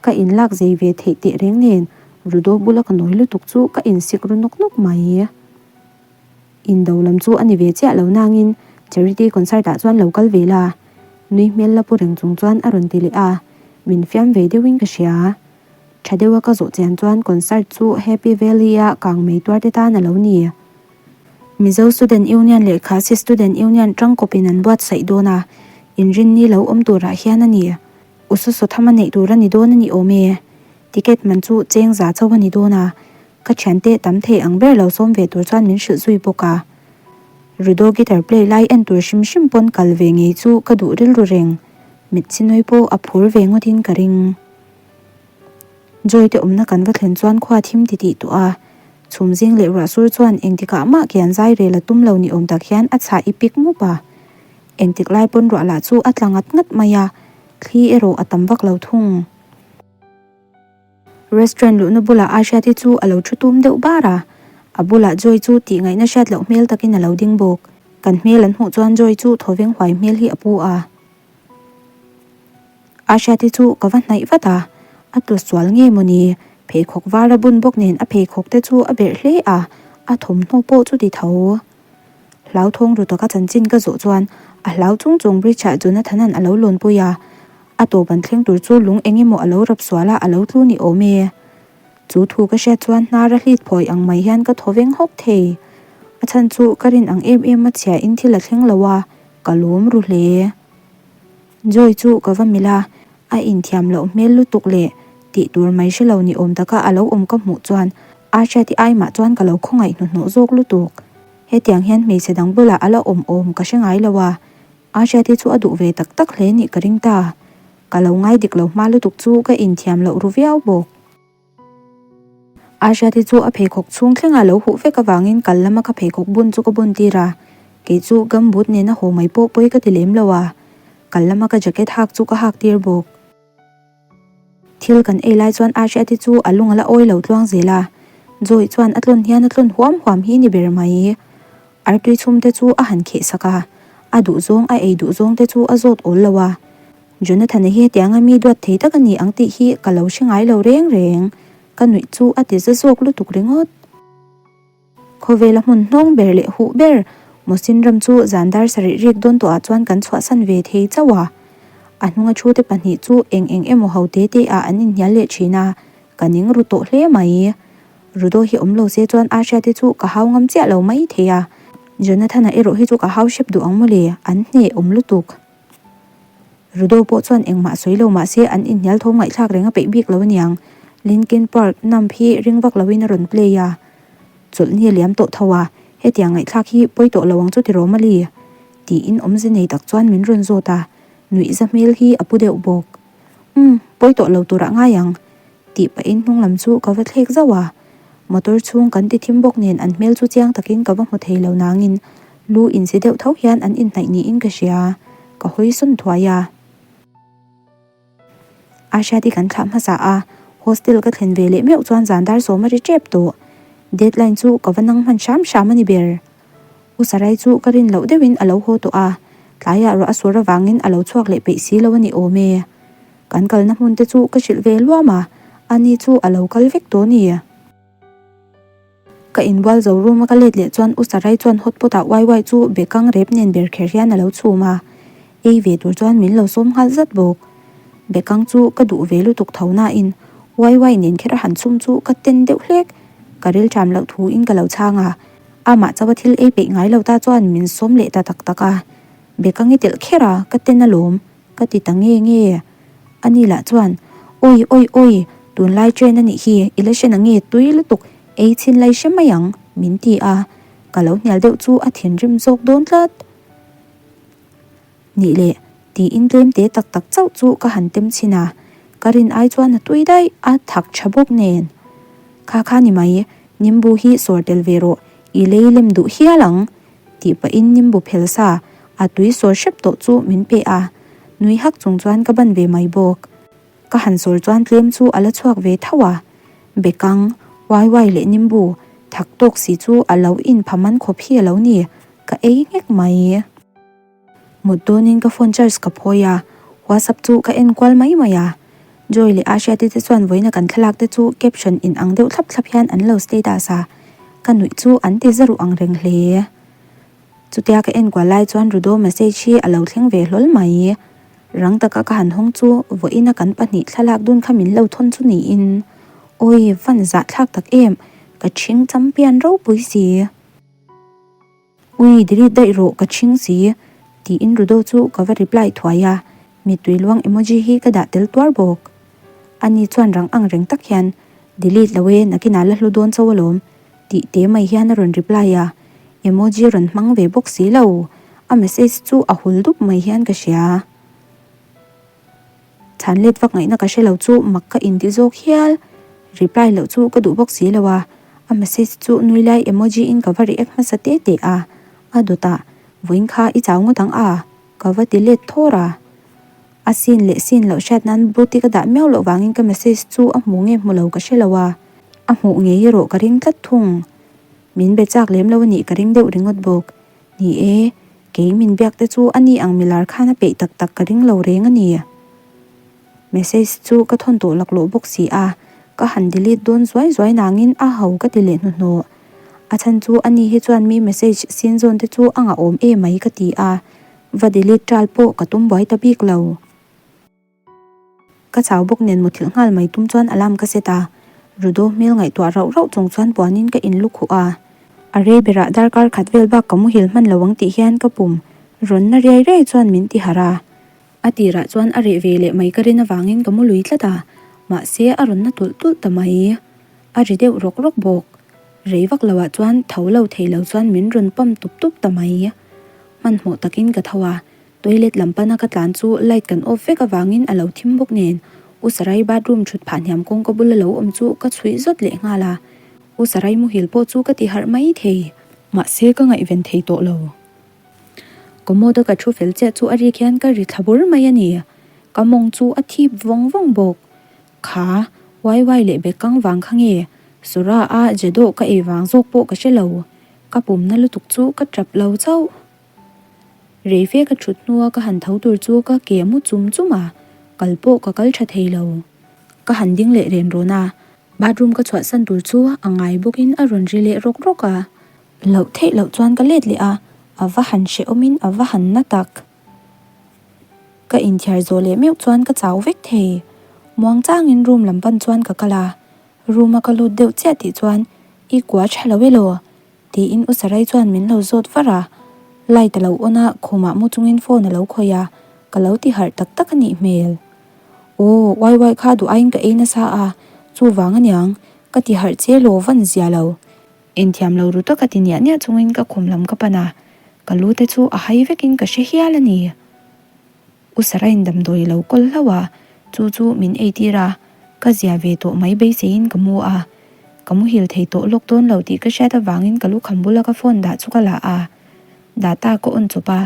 ka inlak zei ve theih teh reng nen Rudo bula ka nawi lutuk chu ka insik ru nawk nawk mai. Indo lam chu a ni ve chiah lo nangin Charity concert ah chuan lo kal ve la, nui hmel la pu reng chung chuan a rawn ti leh a, min fiam ve deuhin ka hria. Tha deuha ka zawh chian chuan concert chu Happy Valley a kang mei tuar te tan a lo ni. Mizo Student Union leh Khasi Student Union tangkawpin an buatsaih dawn a, inrinni lo awm turah hian a ni. Ususu tham a neih tur a ni dawn a ni awm e. Ticket man chu cheng za chauh a ni dawn a, Ka thiante tam thei ang ber lo sawm ve tur chuan min hrilh zui bawk a. Rudo guitar play lai en tur hrim hrim pawn kal ve ngei chu ka duh rilru reng. Mitchinawi pawh a phur ve ngawtin ka ring. Joy te awmna kan va thlen chuan khua thim ti tih tawh a. Chhum zing leh ruah sur chuan engtikah mah kian zai rel a tum lo ni awm tak hian a chhah i pik mup a. Engtik lai pawn ruah lah chu a tla ngat ngat mai a, thli erawh a tam vak lo thung. Restaurant luhna bulah Ahriati chu a lo thu tum deuh bar a, a bulah Joy chu tih ngaihna hriat loh hmel takin a lo ding bawk. Kan hmel an hmuh chuan Joy chu thawveng huai hmel hi a pu a. Ahriati chu ka va hnaih vat a, a tlu sual nge mawni? Pheikhawk var a bun bawk nen a pheikhawk te chu a berh hle a, a thawmhnaw pawh chu ti tho. Hlauthawng ru taka chanchin ka zawh chuan a hlau chung chung bridge ah Jonathan-a'n a lo lawnpui a, a tawp an thleng tur chu lung eng emaw a lo rap sual a, a lo tlu ni awm e. Chu thu ka hriat chuan hnar a hlit phawi ang mai hian ka thaw veng hawk thei. A chhan chu ka rin ang em em a chhia in thil a thleng lo a, ka lawm ru hle. Joy chu ka va milh a, a inthiam loh hmel lutuk leh tih tur mai hre lo ni awm taka a lo awm ka hmuh chuan Ahriati ai mah chuan ka lo khawngaih hnuhnawh zawk lutuk. Hetiang hian hmeichhe dang bulah a la awm awm ka hre ngai lo a, Ahriati chu a duh ve tak tak hle nih ka ring ta. Ka lo ngai dik lo hma lutuk chu ka inthiam loh ru viau bawk. Ahriati chu a pheikhawk chhung thlengah lo huh vek avangin kal lama ka pheikhawk bun chu ka bun tir a, kei chu gumboot nena haw mai pawh pawi ka ti lem lo a, kal lama ka jacket hak chu ka hak tir bawk. Thil kan ei lai chuan Ahriati chu a lung a la awi lo tluang zel a, Joy chuan a tlawn hian a tlawn huam huam hi ni ber mai. Artui chhum te chu a han kheh sak a, a duhzawng a ei duhzawng te chu a zawt awl lo a. Jonathan-a hi hetianga mi duat thei tak a ni ang tih hi ka lo hre ngai lo reng reng. Ka nuih chu a ti za zawk lutuk ringawt. Khawvela hmun hnawng ber leh huh ber Mosin ram chu zan dar sarih rik dawn tawhah chuan kan chhuahsan ve thei chauh a. A hnunga thute pahnih chu eng eng emaw ho te te ah an inhnial leh thin a, ka ning ru tawh hle mai. Rudo hi awm lo se chuan Asha te chu ka hau ngam chiah lo mai thei a, Jonathan-a erawh hi chu ka hau hrep duh ang mawle, an hneh awm lutuk. Rudo pawh chuan engmah sawi lo mah se an inhnial tho ngaihthlak reng a peih bik lo aniang. Linkin Park Numb hi ring vak loin a rawn play a, chawlhni a liam tawh tho a, hetiang ngaihthlak hi pawi tawh lo ang chu tiraw mali? tiin awmze nei tak chuan min rawn zawt a, nuihza hmel hi a pu deuh bawk. Umm, pawi tawh lo turah ngai ang. Tih pahin hnung lam chu ka va thlek zauh a. Motor chhung kan ti thim bawk nen an hmel chu chiang takin ka va hmu thei lo nangin lu insi deuh tho hian an inhnaih niin ka hria. Ka hawi sawn thuai a. Ahriati kan thlah hmasa a, hostel ka thlen ve leh meuh chuan zan dar sawm a ri tep tawh. Deadline chu ka va nang hman hram hram a ni ber. U Sarai chu ka rin loh deuhin a lo haw tawh a, tlaiah ruah a sur avangin a lo chhuak leh peih si lo a ni awm e. Kan kalna hmun te chu ka hrilh ve luam a, ani chu a lo kal vek tawh ni. Ka inbual zo room a ka let leh chuan U Sarai chuan hotpot ah uai uai chu bekang rep nen ber kher hian a lo chhum a, ei ve tur chuan min lo sawm nghal zat bawk. Bekang chu ka duh ve lutuk tho nain uai uai nen kher a han chhum chu ka ten deuh hlek, ka rilṭam loh thu in ka lo chhang a, amah chauha thil ei peih ngai lo ta chuan min sawm leh ta tak tak a, bekang i telh kher a, ka ten alawm. Ka ti ta nge nge. Ani lah chuan, Awi, awi, awi, tunlai train a nih hi, i la hre na nge tui lutuk, ei chhin lai hre mai ang, min ti a. Ka lo hnial deuh chu a thinrim zawk dawn tlat. Nih leh, tiin tlem te tak tak chauh chu ka han tem chhin a, ka rin ai chuan a tui daih, a thak tha bawk nen. Kha kha ni mai, nimbu hi sawr tel ve rawh, i lei lem duh hial ang, Tih pahin nimbu phel sa a tui sawr hrep tawh chu min pe a, nui hak chung chuan ka ban ve mai bawk. Ka han sawr chuan tlem chu a la chhuak ve tho a, bekang, uai uai leh nimbu thak tawk si chu a lo in pha man khawp hi a lo ni, ka ei nghek mai. Mut dawnin ka phone charge ka phawi a, WhatsApp chu ka en kual mai mai a. Joy leh Ahriati te chuan vawiina kan thlalak te chu caption in ang deuh thlap thlap hian an lo status a, ka nuih chu an ti za ruh ang reng hle. Chutia ka en kual lai chuan Rudo message hi a lo thleng ve hlawl mai. Rang taka ka han hawng chu vawiina kan pahnih thlalak dun kha min lo thawn chu niin, Awi, van zahthlak tak em, ka ṭhing champion ropui si. Ui, delete daih rawh, ka chhing si, tiin Rudo chu ka va reply thuai a, mittui luang emoji hi ka dah tel tuar bawk. Ani chuan rang ang reng tak hian, Delete lo e, nakinah la hlu dawn chauh alawm, tih te mai hian a rawn reply a, emoji rawn hmang ve bawk si lo, a message chu a hul dup mai hian ka hria. Chhan let vak ngaihna ka hre lo chu mak ka inti zawk hial. Reply loh chu ka duh bawk si lo a, a message chu nui lai emoji in ka va react hmasa te te a, a dawt ah vawiin kha i chau ngawt ang a, ka va ti let thawr a. A scene leh scene loh hriat nan booty ka dah miau loh vangin ka message chu a hmu nge hmu lo ka hre lo a, a hmuh ngei erawh ka ring tlat thung. Min be chak lem lo a nih ka ring deuh ringawt bawk. Ni e, Kei min biak te chu a ni ang milar khan a peih tak tak ka ring lo reng a ni. Message chu ka thawn tawh laklawh bawk si a, ka han delete dawn zuai zuai nangin a ho ka ti leh hnuhnawh. A chhan chu a ni hi chuan mi message sin zawn te chu a ngahawm e mai ka ti a, va delete ṭal pawh ka tum buai ta bik lo. Ka chau bawk nen muthilh nghal mai tum chuan alarm ka set a, Rudo hmel ngaihtuah rauh rauh chung chuan puanin ka in lukhuh a. A rei berah darkar khat vel bak ka muhil hman lo ang tih hian ka pum rawn na riai riai chuan min ti harh a. A tirah chuan a reh ve leh mai ka rin avangin ka mu lui tlat a, mahse a rawn na tulh tulh ta mai. A ri deuh rawk rawk bawk. Rei vak loah chuan tho lo thei lo chuan min rawn pam tup tup ta mai. Hmanhmawh takin ka tho a, Toilet lam pana ka tlan chu light kan off vek avangin a lo thim bawk nen U Sarai bathroom thut phah hniam kawngka bula lo awm chu ka chhuih zawt leh nghal a, U Sarai muhil pawh chu ka ti harh mai thei. Mahse ka ngaihven thei tawh lo. Commode a ka thu fel chiah chu a rik hian ka ri thla bur mai a ni. Ka mawng chu a thip vawng vawng bawk. Kha, wai wai leh bekang vang kha nge? Sora a Jadawh ka ei vang zawk pawh ka hre lo. Ka pumna lutuk chu ka tap lo chauh. Rei fe ka thut hnua ka han tho tur chu ka ke mu chum chum a, kal pawh ka kal tha thei lo. Ka han ding leh ren rawn a, bathroom ka chhuahsan tur chu a ngai bawkin a rawn ri leh rawk rawk a. Loh theih loh chuan ka let leh a, a va han hrehawmin a va han na tak. Ka inthiar zawh leh meuh chuan ka chau vek thei. Muangchangin room lam pan chuan ka kal a, room a ka lut deuh chiah tih chuan i kua tha lo elaw? Tiin U Sarai chuan min lo zawt var a, light a lo on a, khumah mu chungin phone a lo khawih a, ka lo ti harh tak tak a nih hmel. Aw, uai uai kha duh aiin ka ei nasa a, chuvang aniang, ka ti harh che law van zia lo. Inthiam lo ru taka ti niah niah chungin ka khum lam ka pan a, ka lu te chu a hai vekin ka hre hial a ni. U Sarai'n damdawi lo kawl hlauh a, chu chu min eitir a, ka zia ve tawh mai beiseiin ka mu a. Ka muhil thei tawh lawk dawn lo tih ka hriat avangin ka lukham bula ka phone dah chu ka la a, data ka on chawp a,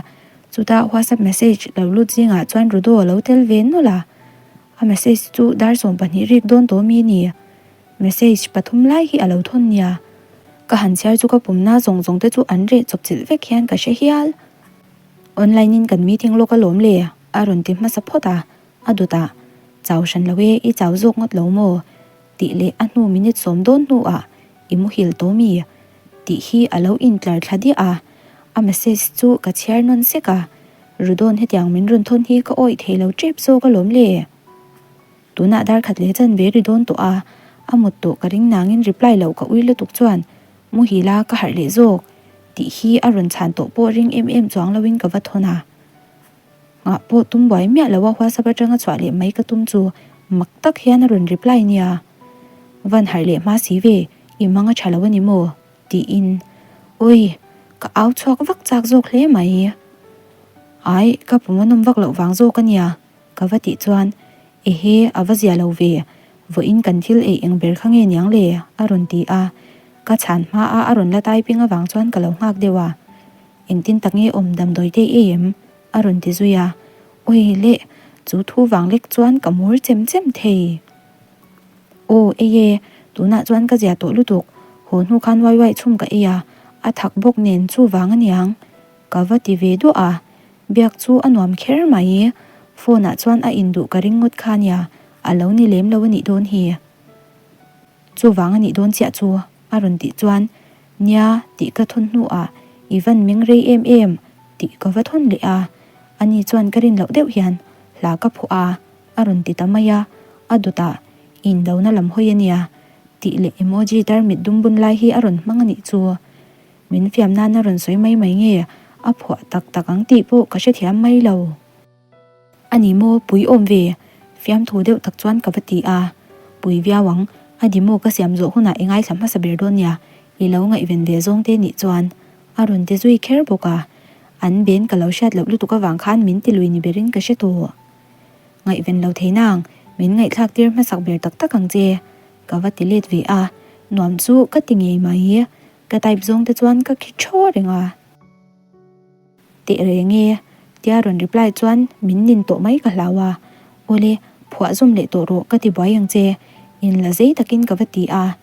chutah whatsapp message lo lut zingah chuan Rudo a lo tel ve nawlh a, a message chu dar 12 rik dawn tawh mi ni. Message pathum lai hi a lo thawn nia. Ka han chhiar chu ka pumna zawng zawng te chu an reh chawp chilh vek hian ka hre hial. Online in kan meeting lawk alawm le a rawn ti hmasa phawt a, a dawt a, Chau hran lo e, i chau zawk ngawt lo maw? tih leh a hnu minute sawm dawn hnuah i muhil tawh mi? tih hi a lo intlar thla diah a, a message chu ka chhiar nawn sek a, Rudawn hetiang min rawn thawn hi ka awih thei lo tep zawk alawm le. Tunah dar khat leh chan ve ri dawn tawh a, a mut tawh ka ring nangin reply loh ka ui lutuk chuan muhil a ka harh leh zawk tih hi a rawn chhan tawh pawh ring em em chuang loin ka va thawn a. Nghah pawh tum buai miah lo a WhatsApp atanga chhuah leh mai ka tum chu mak tak hian a rawn reply nia. Van harh leh hma si ve, i mang a tha lo a ni maw? tiin Ui, ka au chhuak vak chak zawk hle mai. Ai, ka pum a nawm vak loh vang zawk a nia. Ka va tih chuan, Ehe, a va zia lo ve, vawiin kan thil ei eng ber kha nge niang le? a rawn ti a. Ka chhan hma a a rawn la typing avang chuan ka lo nghak deuh a. Engtin tak nge awm damdawi te ei em? a rawn ti zui a. Awi leh, chu thu vang lek chuan ka mur chem chem thei. Aw, ei e, tunah chuan ka zia tawh lutuk, haw hnu khan uai uai chhum ka ei a, a thak bawk nen chuvang aniang. Ka va ti ve duah a, biak chu a nuam kher mai. Phone ah chuan a induh ka ring ngawt kha nia, a lo ni lem lo a nih dawn hi. Chuvang a nih dawn chiah chu a rawn tih chuan, Nia tih ka thawn hnuah i van meng rei em em tih ka va thawn leh a, ani chuan ka rin loh deuh hian hla ka phuah a, a rawn ti ta mai a, a dawtah indona lam hawi a nia tih leh emoji tarmit dum bun lai hi a rawn hmang a nih chu. Min fiam nana rawn sawi mai mai nge a phuah tak tak ang tih pawh ka hrethiam mai lo. A ni maw pui awm ve? Fiamthu deuh tak chuan ka va ti a. Pui viau ang, a ni maw ka siam zawh hunah i ngaithla hmasa ber dawn nia, i lo ngaihven ve zawng te nih chuan a rawn ti zui kher bawk a. An ben ka lo hriat loh lutuk avang khan min ti lui ni berin ka hre tawh. Ngaihven lo thei nang, min ngaihthlak tir hmasak ber tak tak ang che, ka va ti let ve a, nuam chu ka ti ngei mai. Ka type zawng te chuan ka khi thaw reng a. Teh reng e, tia rawn reply chuan min nin tawh mai ka hlau a. Awle, phuah zawm leh tawh rawh ka ti buai ang che, in la zei takin ka va ti a.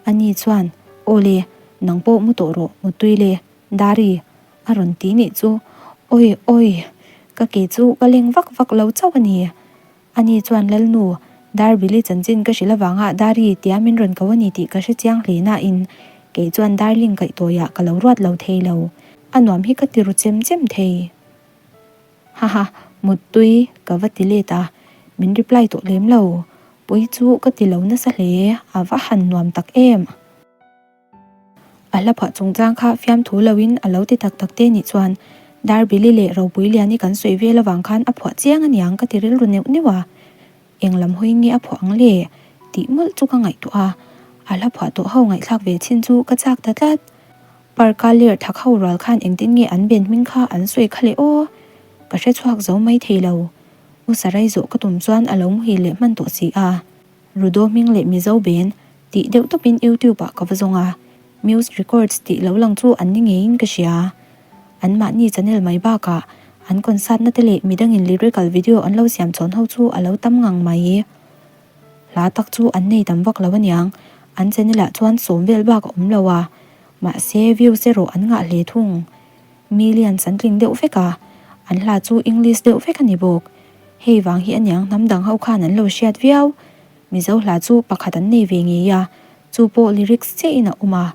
Ani chuan, Awle, nang pawh mu tawh rawh, mutui le, Dari, a rawn ti nih chu. Awi, awi, ka ke chu ka leng vak vak lo chauh a ni. Ani chuan Lalnu, Darbili chanchin ka hrilh avanga Dari tia min rawn ko a ni tih ka hre chiang hle nain kei chuan Darling kaihtawiah ka lo ruat lo thei lo. A nuam hi ka ti ru chem chem thei. Haha, muttui ka va ti let a, min reply tawh lem lo. Pui chu ka ti lo nasa hle, a va han nuam tak em. A hla phuah chungchang kha fiamthu loin a lo ti tak tak te nih chuan Darbili leh Ropuiliani kan sawi vel avang khan a phuah chiang aniang ka ti rilru neuh neuh a. Eng lam hawi nge a phuah ang le? tih mawlh chu ka ngaihtuah a, a hla phuah tawh ho ngaihthlak ve chin chu ka chak ta tlat. Park-a ler thak ho rual khan engtin nge an ben hming kha an sawi kha le aw? Ka hre chhuak zo mai thei lo. U Sarai zawh ka tum chuan a lo muhil leh hman tawh si a. Rudo hming leh Mizo ben tih deuh tawpin YouTube ah ka va zawng a, Muse Records tih lo lang chu an ni ngeiin ka hria. An mahni channel mai bakah an concert na te leh midangin lyrical video an lo siam chhawn ho chu a lo tam ngang mai. Hla tak chu an nei tam vak lo aniang, an channel ah chuan sawm vel bak a awm lo a, mahse views erawh an ngah hle thung. Millions an tling deuh vek a. An hla chu English deuh vek a ni bawk. Hei vang hi aniang hnam dang ho khan an lo hriat viau. Mizo hla chu pakhat an nei ve ngei a, chu pawh lyrics chiahin a awm a.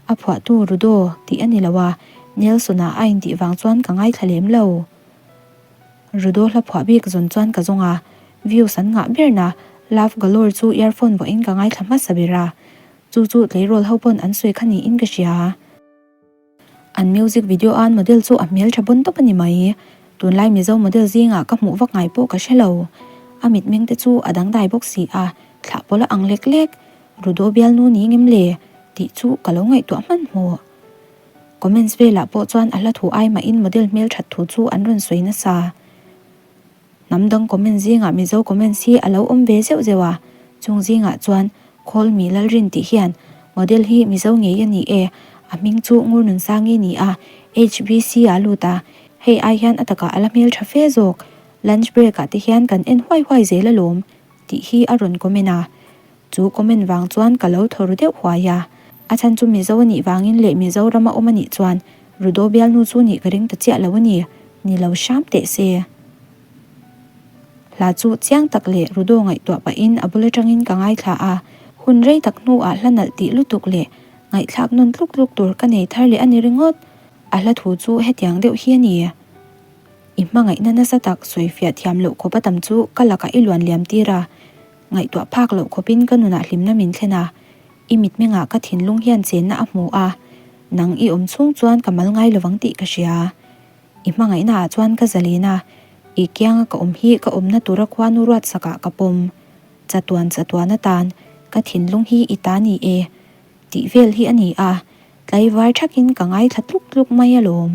A phuahtu Rudo tih a ni lo a, Nelson-a a intih vang chuan ka ngaithla lem lo. Rudo hla phuah bik zawn chuan ka zawng a, views an ngah berna Love Galore chu earphone vuahin ka ngaithla hmasa ber a, chu chu tleirawl ho pawn an sawi kha niin ka hria. An music video an model chu a hmel tha bawn tawp a ni mai. Tunlai Mizo model zingah ka hmuh vak ngai pawh ka hre lo. A mitmeng te chu a dangdai bawk si a, thlah pawlh a ang lek lek. Rudo bialnu ni ngem le? tih chu ka lo ngaihtuah hmanhmawh. Comments velah pawh chuan a hla thu ai mahin model hmel that thu chu an rawn sawi nasa. Hnam dang comment zingah Mizo comments hi a lo awm ve zeuh zeuh a, chung zingah chuan Khawlmi Lalrin tih hian model hi Mizo ngei a ni e, a hming chu Ngurnunsangi ni a, HBC ah lut a, hei ai hian a takah a la hmel tha fe zawk, lunch break ah te hian kan en huai huai zel alawm tih hi a rawn comment a. Chu comment vang chuan ka lo thaw ru deuh huai a, a chhan chu Mizo a nih vangin leh Mizoram a awm a nih chuan Rudo bialnu chu nih ka ring ta chiah lo a ni, ni lo hram teh se. Hla chu chiang tak leh Rudo ngaihtuah pahin a bul atangin ka ngaithla a, hun rei tak hnuah hla nalh tih lutuk leh ngaihthlak nawn tluk tluk tur ka nei thar leh a ni ringawt. A hla thu chu hetiang deuh hi a ni. I hmangaihna nasa tak sawifiah thiam loh khawp a tam chu ka lakah i luan liam tir a, Ngaihtuah phak loh khawpin ka nunah hlimna min thlen a, i mitmengah ka thinlung hian chenna a hmu a, nang i awm chhung chuan ka mal ngai lovang tih ka hria. I hmangaihnaah chuan ka zalen a, i kianga ka awm hi ka awmna tura khuanu ruatsakah ka pawm. Chatuan chatuan atan ka thinlung hi i ta ni e, tih vel hi a ni a, tlaivar thakin ka ngaithla tluk tluk mai alawm.